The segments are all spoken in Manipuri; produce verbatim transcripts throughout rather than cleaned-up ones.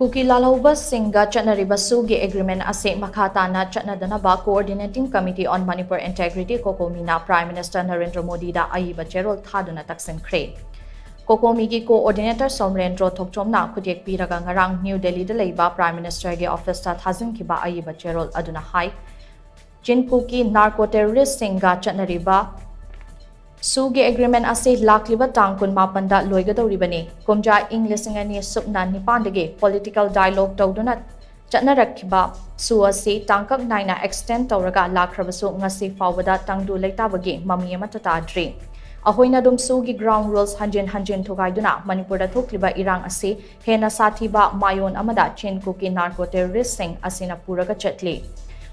ꯀꯨꯀꯤ ꯂꯥꯜꯍꯧꯕꯁꯤꯡꯒ ꯆꯠꯅꯔꯤꯕ ꯁꯨꯒꯤ ꯑꯦꯒ꯭ꯔꯤꯃꯦꯟ ꯑꯁꯤ ꯃꯈꯥ ꯇꯥꯅ ꯆꯠꯅꯗꯅꯕ Coordinating Committee on Manipur Integrity, ꯀꯣꯀꯣꯃꯤꯅ Prime Minister Narendra ꯃꯣꯗꯤꯗ ꯑꯏꯕ ꯆꯦꯔꯣꯜ ꯊꯥꯗꯨꯅ ꯇꯛꯁꯤꯟꯈ꯭ꯔꯦ꯫ ꯀꯣꯀꯣꯃꯤꯒꯤ Coordinator ꯁꯣꯃꯔꯦꯟꯗ꯭ꯔꯣ ꯊꯣꯛꯆꯣꯝꯅ ꯈꯨꯠꯌꯦꯛ ꯄꯤꯔꯒ ꯉꯔꯥꯡ ꯅ꯭ꯌꯨ ꯗꯦꯜꯂꯤꯗ ꯂꯩꯕ Prime Ministerꯒꯤ officeꯇ ꯊꯥꯖꯤꯟꯈꯤꯕ ꯑꯏꯕ ꯆꯦꯔꯣꯜ ꯑꯗꯨꯅ ꯍꯥꯏ, ꯆꯤꯟ ꯀꯨꯀꯤ narco terroristꯁꯤꯡꯒ ꯆꯠꯅꯔꯤꯕ ꯁꯨꯒꯤ ꯑꯦꯒ꯭ꯔꯤꯃꯦꯟ ꯑꯁꯤ ꯂꯥꯛꯂꯤꯕ ꯇꯥꯡ ꯀꯨꯟꯃꯥꯄꯟꯗ ꯂꯣꯏꯒꯗꯧꯔꯤꯕꯅꯤ꯫ ꯀꯨꯝꯖꯥ ꯏꯪ ꯂꯤꯁꯤꯡ ꯑꯅꯤ ꯁꯨꯞꯅ ꯅꯤꯄꯥꯟꯗꯒꯤ political dialogue ꯇꯧꯗꯨꯅ ꯆꯠꯅꯔꯛꯈꯤꯕ ꯁꯨ ꯑꯁꯤ ꯇꯥꯡꯀꯛ ꯅꯥꯏꯅ extend ꯇꯧꯔꯒ ꯂꯥꯛꯈ꯭ꯔꯕꯁꯨ, ꯉꯁꯤ ꯐꯥꯎꯕꯗ ꯇꯪꯗꯨ ꯂꯩꯇꯥꯕꯒꯤ ꯃꯃꯤ ꯑꯃꯠꯇ ꯇꯥꯗ꯭ꯔꯤ꯫ ꯑꯩꯈꯣꯏꯅ ꯑꯗꯨꯝ ꯁꯨꯒꯤ ground rules ꯍꯟꯖꯤꯟ ꯍꯟꯖꯤꯟ ꯊꯨꯒꯥꯏꯗꯨꯅ ꯃꯅꯤꯄꯨꯔꯗ ꯊꯣꯛꯂꯤꯕ ꯏꯔꯥꯡ ꯑꯁꯤ ꯍꯦꯟꯅ ꯁꯥꯊꯤꯕ ꯃꯥꯏꯑꯣꯟ ꯑꯃꯗ ꯆꯤꯟ ꯀꯨꯀꯤ narco terroristꯁꯤꯡ ꯑꯁꯤꯅ ꯄꯨꯔꯒ ꯆꯠꯂꯤ꯫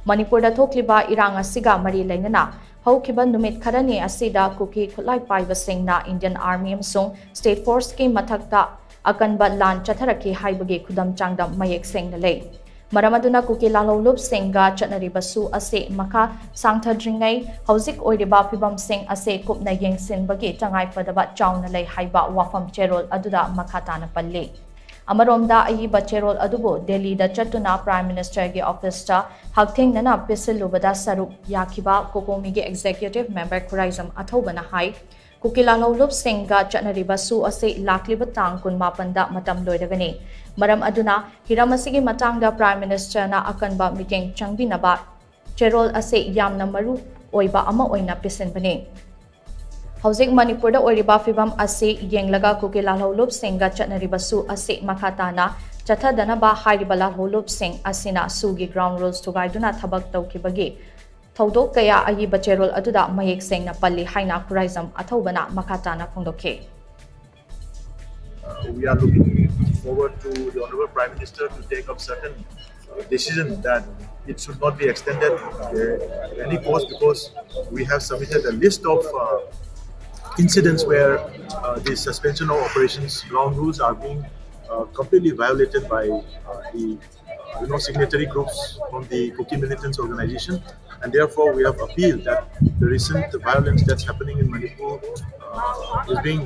ꯃꯅꯤꯄꯨꯔꯗ ꯊꯣꯛꯂꯤꯕ ꯏꯔꯥꯡ ꯑꯁꯤꯒ ꯃꯔꯤ ꯂꯩꯅꯅ ꯍꯧꯈꯤꯕ ꯅꯨꯃꯤꯠ ꯈꯔꯅꯤ ꯑꯁꯤꯗ ꯀꯨꯀꯤ ꯈꯨꯠꯂꯥꯏ ꯄꯥꯏꯕꯁꯤꯡꯅ Indian Army ꯑꯃꯁꯨꯡ State Forceꯀꯤ ꯃꯊꯛꯇ ꯑꯀꯟꯕ ꯂꯥꯟ ꯆꯠꯊꯔꯛꯈꯤ ꯍꯥꯏꯕꯒꯤ ꯈꯨꯗꯝ ꯆꯥꯡꯗꯝ ꯃꯌꯦꯛ ꯁꯦꯡꯅ ꯂꯩ꯫ ꯃꯔꯝ ꯑꯗꯨꯅ ꯀꯨꯀꯤ ꯂꯥꯜꯍꯧꯂꯨꯞꯁꯤꯡꯒ ꯆꯠꯅꯔꯤꯕ ꯁꯨ ꯑꯁꯤ ꯃꯈꯥ ꯁꯥꯡꯊꯗ꯭ꯔꯤꯉꯩ ꯍꯧꯖꯤꯛ ꯑꯣꯏꯔꯤꯕ ꯐꯤꯕꯝꯁꯤꯡ ꯑꯁꯤ ꯀꯨꯞꯅ ꯌꯦꯡꯁꯤꯟꯕꯒꯤ ꯇꯉꯥꯏꯐꯗꯕ ꯆꯥꯎꯅ ꯂꯩ ꯍꯥꯏꯕ ꯋꯥꯐꯝ ꯆꯦꯔꯣꯜ ꯑꯗꯨꯗ ꯃꯈꯥ ꯇꯥꯅ ꯄꯜꯂꯤ꯫ ꯑꯃꯔꯣꯝꯗ ꯑꯏꯕ ꯆꯦꯔꯣꯜ ꯑꯗꯨꯕꯨ ꯗꯦꯜꯂꯤꯗ ꯆꯠꯇꯨꯅ Prime Ministerꯒꯤ officeꯇ ꯍꯛꯊꯦꯡꯅꯅ ꯄꯤꯁꯤꯜꯂꯨꯕꯗ ꯁꯔꯨꯛ ꯌꯥꯈꯤꯕ ꯀꯣꯀꯣꯃꯤꯒꯤ Executive Member ꯈꯨꯔꯥꯏꯖꯝ ꯑꯊꯧꯕꯅ ꯍꯥꯏ, ꯀꯨꯀꯤ ꯂꯥꯜꯍꯧꯂꯨꯞꯁꯤꯡꯒ ꯆꯠꯅꯔꯤꯕ ꯁꯨ ꯑꯁꯤ ꯂꯥꯛꯂꯤꯕ ꯇꯥꯡ ꯀꯨꯟꯃꯥꯄꯟꯗ ꯃꯇꯝ ꯂꯣꯏꯔꯒꯅꯤ꯫ ꯃꯔꯝ ꯑꯗꯨꯅ ꯍꯤꯔꯝ ꯑꯁꯤꯒꯤ ꯃꯇꯥꯡꯗ Prime Ministerꯅ ꯑꯀꯟꯕ ꯃꯤꯠꯌꯦꯡ ꯆꯪꯕꯤꯅꯕ ꯆꯦꯔꯣꯜ ꯑꯁꯤ ꯌꯥꯝꯅ ꯃꯔꯨ ꯑꯣꯏꯕ ꯑꯃ ꯑꯣꯏꯅ ꯄꯤꯁꯤꯟꯕꯅꯤ꯫ ꯍꯧꯖꯤꯛ ꯃꯅꯤꯄꯨꯔꯗ ꯑꯣꯏꯔꯤꯕ ꯐꯤꯕꯝ ꯑꯁꯤ ꯌꯦꯡꯂꯒ ꯀꯨꯀꯤ ꯂꯥꯜꯍꯧꯂꯨꯞꯁꯤꯡꯒ ꯆꯠꯅꯔꯤꯕ ꯁꯨ ꯑꯁꯤ ꯃꯈꯥ ꯇꯥꯅ ꯆꯠꯊꯗꯅꯕ ꯍꯥꯏꯔꯤꯕ ꯂꯥꯜꯍꯧꯂꯨꯞꯁꯤꯡ ꯑꯁꯤꯅ ꯁꯨꯒꯤ ground rules ꯊꯨꯒꯥꯏꯗꯨꯅ ꯊꯕꯛ ꯇꯧꯈꯤꯕꯒꯤ ꯊꯧꯗꯣꯛ ꯀꯌꯥ ꯑꯏꯕ ꯆꯦꯔꯣꯜ ꯑꯗꯨꯗ ꯃꯌꯦꯛ ꯁꯦꯡꯅ ꯄꯜꯂꯤ ꯍꯥꯏꯅ ꯈꯨꯔꯥꯏꯖꯝ ꯑꯊꯧꯕꯅ ꯃꯈꯥ ꯇꯥꯅ ꯐꯣꯡꯗꯣꯛꯈꯤ꯫ Uh, we are looking forward to the Honorable Prime Minister to take up certain uh, decision that it should not be extended uh, any cause, because we have submitted a list of uh, incidents where uh, the suspension of operations ground rules are being uh, completely violated by uh, the uh, you know signatory groups from the Kuki militants organization, and therefore we have appealed that the recent violence that's happening in Manipur uh, is being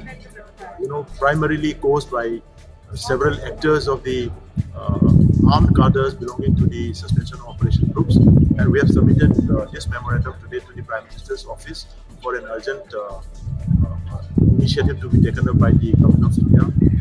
you know primarily caused by several actors of the uh, armed cadres belonging to the suspension operation groups, and we have submitted uh, this memorandum today to the Prime Minister's office for an urgent uh, uh, initiative to be taken up by the Government of India.